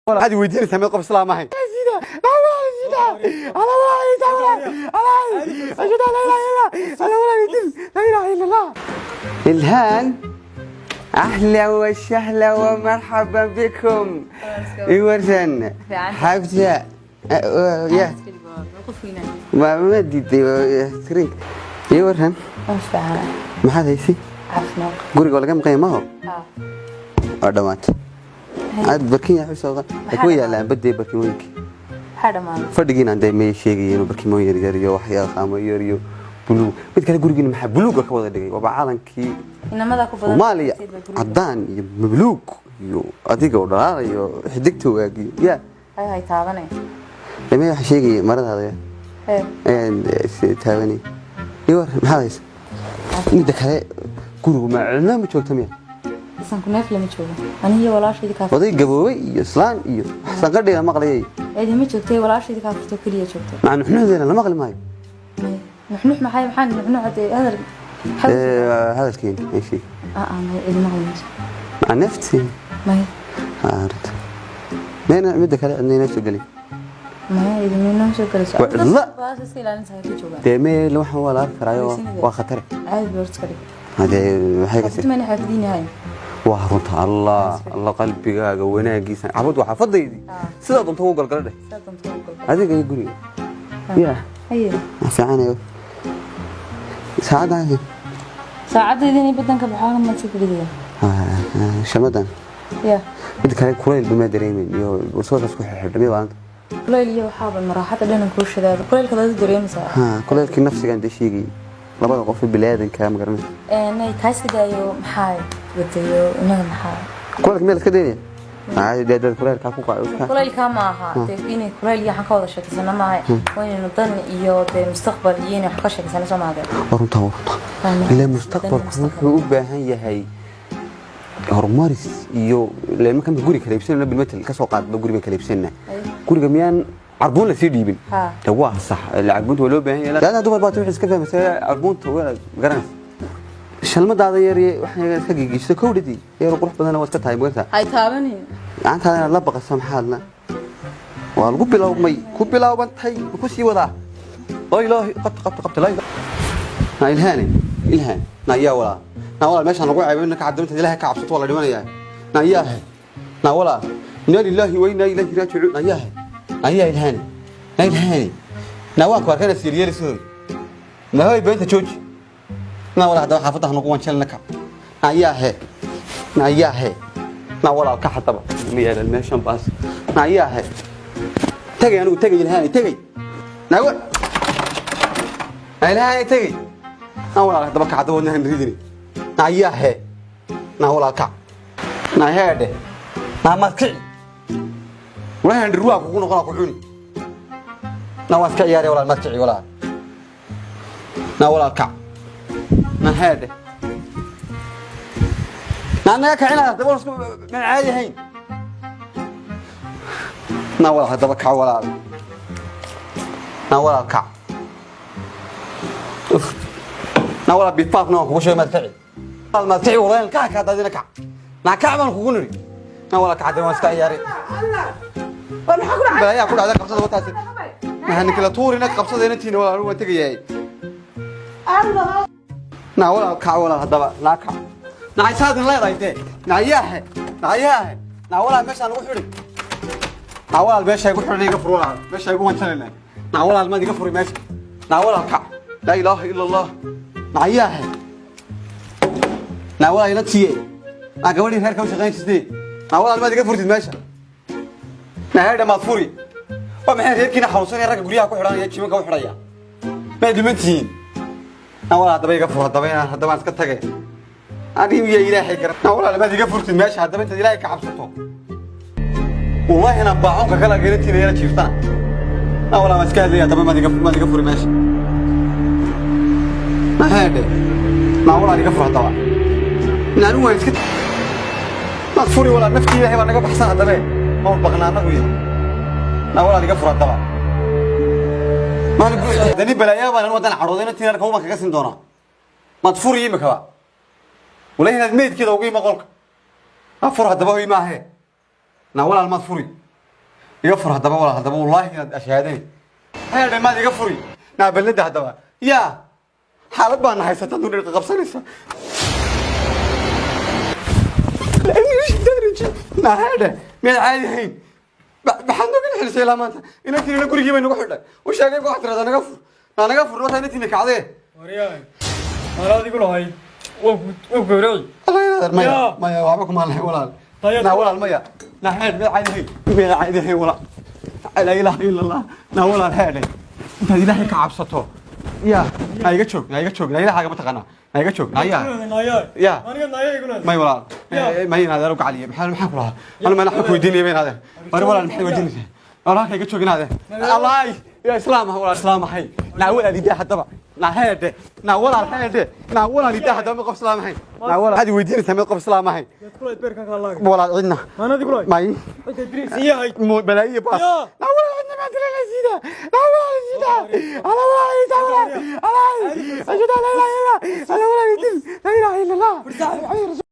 Waxaad weydiinaysaa mid qof islaam ahayn. Ilhaan, ahlan wasahlan wa bikum. Iwarsan xabsa ya ma diiday screen. Iwaran, maxaad haysay? Guriga waa laga maqanya maho, waa dhammaatay. Aad barkin yaa xusooda ay ku yaalaan badee barkimooyinka fadhigiina dee may sheegayeen inuu barkimooyin yar yar iyo waxyaal qaamo yar iyo buluug. Mid kale, gurigiina maxaa buluuga ka wada dhigay? Waaba calankii Soomaaliya, cadaan iyo buluug iyo adiga oo dhalaalayo xidigta waagiyo ya. Dhamee waxa sheegaya maradaada taabanay. Iwar, maxaad haysa? Midda kale, gurigu ma cidna ma joogta miya? Oday gaboobay iyo islaan iyo wax sanqadhiga maqlayay. Cidi ma joogtay, walaashaydii kaa furto keliya joogtay. Maca nuxnuxdeena la maqli maayo. Nuxnux maxay? Maxaa nuxnux dee hadal? Hadalkeena ay sheeg. May, cidi maqli mayso. Maca nafti. May. Runta mayna. Midda kale, cidna inoo soo gelin. May, cidi noo soo gelayso. Waa cidla. Baas iska ilaalinta ka joogaan. Dee meel waxaan waa la arki karaayo, waa khatare. Caadi baa iska dhig. Hadee waxay ka Xaafid mayna xaafidiin Waa runta. Allah Allah, qalbigaaga wanaagiisa. Xaafad waa xaafadaydii, sidaa doonta ugu galgala dheh. Saa doonta ugu galgal. Adiga iyo guriga ya. Haye. Fiicanayo saacadda. Saacadayda inay badanka baxaan ma sii fadhiya. Shamadan. Ya. Mid kale, kulayl bama dareemin iyo warsoodkaas ku xidhxidhamay baanta. Kulayl iyo waxaaba maraaxada dhanan kuu shidaada, kulaylka baad dareemaysaa. Ha, kulaylkii nafsigaan dee sheegayay, labada qof ee biniaadanka, ma garanaysa. Nay taas sidaayo, maxaa wadayo inaga maxaa? Kulaylka meel iska daynaya caadi dee, dad kulaylkaa ku qaco. Kulaylka ma aha dee, inay kulayl iyo waxaan ka wada sheekaysana maaha. Waa inaynu dan iyo dee mustaqbal iyo inay wax ka sheekaysana soo maaha? Waa runta, waa runta. Ilaa mustaqbalku wuxuu u baahan yahay horumaris iyo ilaa markaan guri kala iibsanayno, bilmetel ka soo qaadba, guri baan kala iibsanayna, guriga miyaan carbuun lasii dhiibin? Ha. De waa sax, ila carbuunta waa loo baahan yahay. Laanna dumar baata wixii iska fahmaysa carbuunta, waa garanaysa. Shalmadaada yar iyo waxaan iska gigijiso kowdhadii yar qurux badan waa iska tahay, magartaa? Hay taabanin. Gacantaada inaad la baqaso maxaadna waa lagu bilowmay, ku bilowbantay, ma ku sii wadaa? Laa ilaaha, qabta, qabta, qabta. Laa ilaaha. Na Ilhaane, Ilhaan, na yaa walaa, na walaal, meeshaan lagu ceebay ka caddaynta. Ilaahay ka cabsato, waa la dhimanayaa. Na yaahe, na walaal, inna lillaahi wa inna ilayhi raajicuun. Na yaahe, na yaa Ilhaane, na Ilhaane, na waan ku arkayna siiryeelisooy. Na hoy, beenta jooji. Na walaal, haddaba xaafadda ha nagu wanjalina ka. Na yaahe, na yaahe, na walaal, ka haddaba ma yeelan meeshan baas. Na yaahe, tagay, anigu tagay. Ilhaane, tagay. Na wa, na Ilhaane, tagay. Na walaal, haddaba ka, haddaba wadnahan ridini. Na yaahe, na walaal, kac. Na heedhe, na maad kici walahan dhirwaa kugu noqonaa, ku cuni. Na waan iska ciyaaraya walaal, maad kici walaal. Na walaal, kac. Na heedhe, na naga kacina haddaba, waan isku maan caadi ahayn. Na walaal, haddaba kac walaal. Na walaal, kac. Uf. Na walaal, bifaafna waan kugu sheegay, maad kici walaal, maad kici walaal, kac ka daadina, kac. Na kac baan kugu nidhi. Na walaal, kac, haddaba waan iska ciyaaray. Balaayaa ku dhacday, qabsada wataasi. Maxaa ninkala tuurina qabsada inantiina walaal, waan tegayahay. Na walaal, kac walaal, haddaba naa kac. Na isaadin leedahay dee. Na yaahe, na yaahe, na walaal, meeshaan ugu xidhi. Na walaal, meesha igu xidhan, iga fur walaal, meesha igu wanjalayna. Na walaal, maad iga furi meesha? Na walaal, kac. Laa ilaaha ila Allah. Na yaahe, na walaal, inantiye, na gabadhii reerka u shaqayn jirtay. Na walaal, maad iga furtid meesha? Na heedha, maad furi? Waa maxay reerkiina xanuunsanaya, ragga guryaha ku xidhanaya, jimanka u xidhaya? Maad dhiman tihiin? Na walaal, haddaba iga fur haddaba, inaan haddaba aan iska tage anigu iyo Ilaahay garan. Na walaal, maad iga furtid meesha haddaba, intaad Ilaahay ka cabsato? Wallahi inaan baaconka kala garantiina yala jiiftaan. Na walaal, waan iska hadlaya haddaba, maad iga furi meesha? Na heedhe, na walaal, iga fur haddaba. Na anigu waan iska, maad furi walaal? Naftii Ilaahay baa naga baxsan haddabe, ma baqnaa anagu iyo. Na walaal, iga fur haddaba. Dani balaayaa baan wadan cadhooday, inantiin arka baan kaga siin doonaa. Maad furi imikaba? Walahi inaad meydkeeda ugu ima qolka. Ma fur haddaba, hoy maahe. Na walaal, maad furi? Iga fur haddaba walaal, haddaba wallaahi inaad ashaadeen. Heedhe, maad iga furi? Naa balladda haddaba. Yaa, xaalad baana haysata, duniya qabsanaysa. Naa heedhe, miyaad caadi hayn? Maxaad nooga xelisay ilaa maanta? Inantiinina gurigii bay nagu xidhay. U sheegay, waxaad tiradaa naga fur. Naa naga fur, wataa inantiina kacdee. Waryahay, maalaad igu lahayd waan ku gowraci. Allah yaraadar, maya. Yaa. Maya, waxba kuma lahayn walaal. Tayo- Naa walaal, maya. Naa heed, miyaad caadi hayn? Miyaad caadi hayn walaal? Laa ilaaha ila Allah. Naa walaal, heedhe, intaad Ilaahay ka cabsato, yaa, naa iga joog, naa iga joog, naa Ilaahaaga ma taqaanaa? Naa iga joog, naa yaa. Naayaay. Yaa. Aniga naayaay igu leedahay. May walaal. Yaa. May inaad adeer u gacaliye. Maxaan ku lahaa anu? Mayna waxaan ku weydiinaya may inaadeen bari walaal. Maxay weydiinaysaa walaal? Halka iga joog inaadeen. Allaay yaa islaam ah walaal, islaam ahay. Naa walaal, idaa haddaba. Naa heedhe, naa walaal, heedhe, naa walaal, idaa haddaba. Mid qof islaam ahayn, naa walaal, maxaad i weydiinaysaa? Mid qof islaam ahayn. Yaad ku lahayd beerkan kaa laaga. Walaal, cidna. Maanaad igu lahayd. May. Intay diriicsiiyahay. Balaayo baas. Yaa. Naa walaal, cidna maa dilanaysiida. Naa walaal, isiida. Ala walaal, idaa walaal. Alaay, ashhadu an laa ilaaha illa Allah. Ala walaal, idin laa ilaaha illa Allah.